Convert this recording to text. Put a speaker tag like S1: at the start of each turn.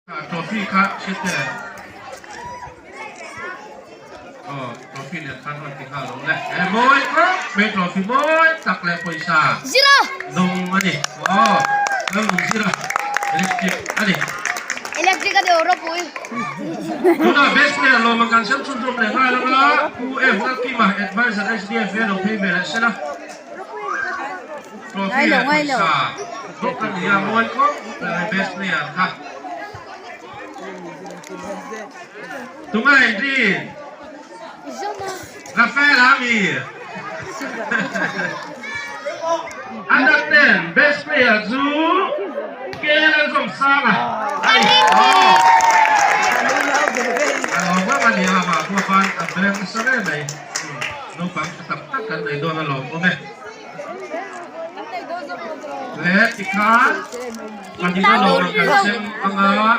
S1: Trophy kha hre teh. Aw trophy nen khan rawn ti nghal lo le. He mawi khawp mai trophy mawi tak leh pawisa
S2: Zira!
S1: dawng a ni. Aw lalnung zira electric a ni.
S2: Electric a ni aw ropui.
S1: Tunah best player lawm ang kan sem chhunzawm leh nghal anga Pu F Lalkima advisor SDFA lo phei ve leh sela. Trophy leh pawisa bawk a ni a mawi khawp mai best player kha. Tunga entry Rafael Ami Under 10 best player chu KL Zawmsanga a ni. A lawm vak a ni a mah pawh khan a brand nasa hle mai. Naupang tha tak tak kan nei dawn alawm awm e. Le tikhan pahnih alawm ang kan sem anga.